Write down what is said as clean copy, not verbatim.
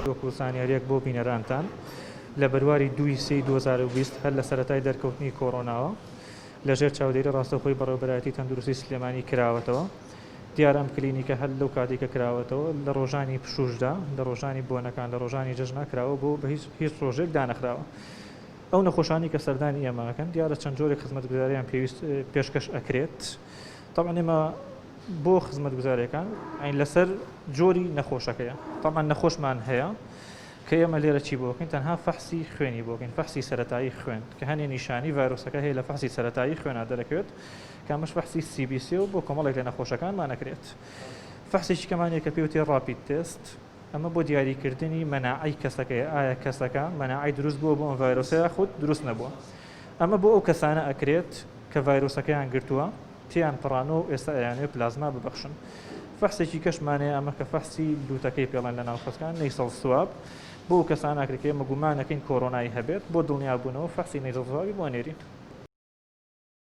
وەکو زانیاریەک بۆ بینەرانتان، لە بەرواری دووی سێی 2020 هەر لە سەرەتای دەرکەوتنی کۆرۆناوە لە ژێر چاودێری ڕاستەوخۆی بەڕێوەبەرایەتی تەندروستی سلێمانی کراوەتەوە. دیارە ئەم کلینیکە هەر لەو کاتەی کە کراوەتەوە لە ڕۆژانی پشووشدا، لە ڕۆژانی بۆنەکان، لە ڕۆژانی جەژنا کراوە بۆ بە هیچ هیچ ڕۆژێک دانەخراوە. ئەو نەخۆشانەی کە سەردانی ئێمە ئەکەن دیارە چەند جۆرێک خزمەتگوزاریان پێویست پێشکەش ئەکرێت. تەبعەن ئێمە بۆ خزمەتگوزاریەکان ئەین لەسەر جۆری نەخۆشەکەیە. تەبعەن نەخۆشمان هەیە کە ئێمە لێرە چی بۆ بکەین تەنها فەحسی خوێنی بۆ بکەین، فەحسی سەرەتایی خوێن کە هەنێ نیشانی ڤایرۆسەکە هەیە لە فەحسی سەرەتایی خوێنا دەرەکەوێت کە ئەمەش فەحسی CBC و بۆ کۆمەڵێک لە نەخۆشەکانمان ئەکرێت. فەحسێکی کەمان هەیە کە پێی وترێ rapid test ئەمە بۆ دیاریکردنی مەناعەی کەسەکەیە ئایا کەسەکە مەناعەی دروست بووە بۆ ئەم ڤایرۆسە یاخود دروست نەبووە. ئەمە بۆ ئەو کەسانە ئەکرێت کە ڤایرۆسەکەیان گرتووە تێیان پەڕانووە و ئێستا ئەیانەوێت پلازما ببەخشن. فەحسێکی کەشمان هەیە ئەمە کە فەحسی لووتەکەی پێڵێن لە ناو خەسکان nasal swab بۆ ئەو کەسانە ئەکرێت کە ئێمە گومان ئەکەین کۆرۆنای هەبێت بۆ دڵنیابوونەوە فەحسی nasal swab ی بۆ ئەنێرین.